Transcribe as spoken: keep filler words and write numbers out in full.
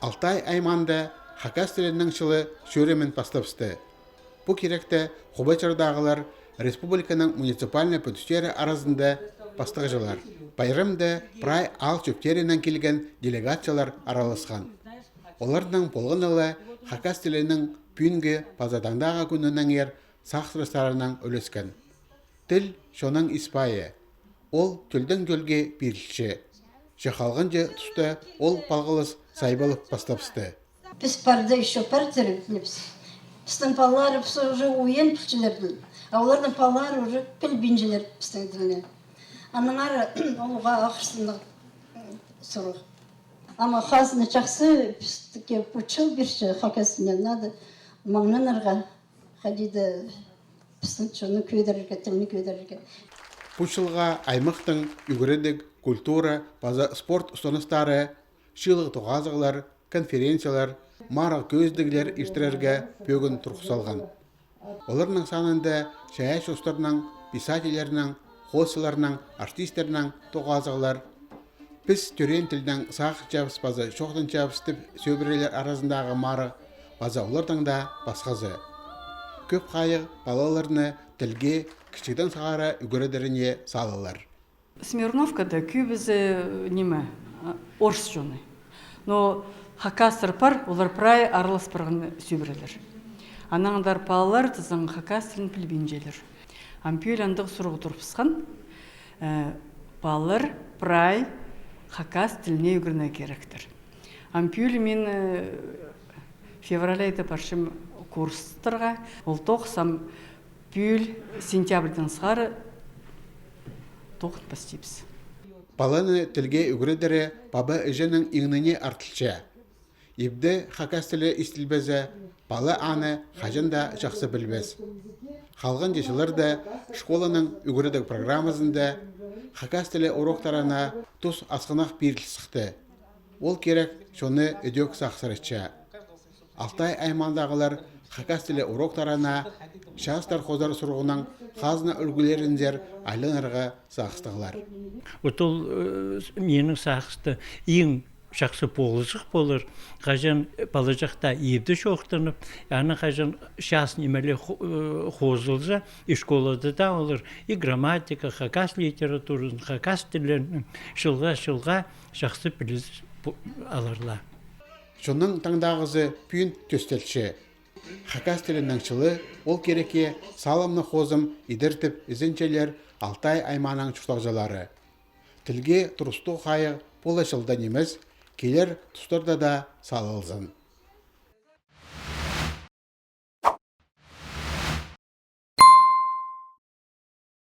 Алтай аймаанда хакас тілінің чылы чӧрімін пастабысты. Пу киректі Хубачырдағылар республиканың муниципальнай пӱдістері аразында пастағҷылар. Пайрамда прай аал чӧптерінең килген делегациялар араласхан. Оларның полғаны ла хакас тілінің пӱӱнгі паза таңдағы кӱнінеңер сағыстарынаң ӱлескен. Тіл — чонның ис пайы. Ол тӧлдең тӧлге пирілче. Че халғанҷы туста ол палғалыс сайбалып пастабысты. Піс парда ещё пар тірібіс. Пістің палаларыбыс уже уйан пілчелер тіл. А олардың палалары уже пілбинчелер пістің тілні. Аннаңар ол уғаа ахырсыннығ сурығ. Ама хазна чахсы пістікке пу чыл пирче хакас тіліне, надо маңнанарға. Хайди даа пістің чонны кӧдірерге, тілні кӧдірерге. Пу чылға аймахтың ӱгредіг, культура паза спорт станостары чыылығ тоғазығлар, конференциялар, марығ кӧзідіглер иртірерге пӧгін турғыс салған. Оларның санында чайаачы устарның, писательлернің, хоосчыларның, артистернің тоғазығлар, піс тӧреен тілнең сағынчабыс паза чоохтанчабыс тіп сӧбірелер аразындағы марығ паза оларның даа пасхазы. Кӧп хайығ палаларны тілге кічігдең сығара ӱгредеріне салалар. Смирновкада кӧбізі, ниме, а, орыс чоны. Но хакастар пар, олар прай аралас парған сӧбірелер. Аннаңар палалар тізең хакас тілін пілбинчелер. Ам пӱӱл андағ сурығ турыбысхан, э, палалар прай хакас тіліне ӱгренерге киректер. Ам пӱӱл мин, э, февраль айда парчам курстарға, ол тоғыс, ам пӱӱл сентябрьдең сығара тоғынмас тибіс. Паланы тілге ӱгредері паба-іҷенің иңніне артылча. Ибде хакас тілі истілбезе, пала аны хаҷан даа чахсы пілбес. Халғанҷы чылларда школаның ӱгредіг программазында хакас тілі уроктарына тус асхынах пиріл сыхты. Ол кирек чонны ідӧк сағыссыратча. Алтай аймаандағылар хакас тілі уроктарына частар хозар сурығның хазна ӱлгӱлерінзер айланарға сағыстығлар. Вот ол, э, с-, минің сағыста иң чахсы полызығ полар, хаҷан палаҷахта ибде чоохтанып, аны хаҷан час нимелер хо-, э, хозылза, и школада даа олар и грамматика, хакас литературазын, хакас тілін чылға-чылға чахсы піліс пу-, аларла. Чонның таңдағызы пӱӱн тӧстелче. Хакас тілінің чылы ол кирекке салымны хозым идер тіп ізенчелер Алтай аймааның чуртағҷылары. Тілге турыстығ хайығ пу ла чылда нимес, килер тустарда даа салылзын.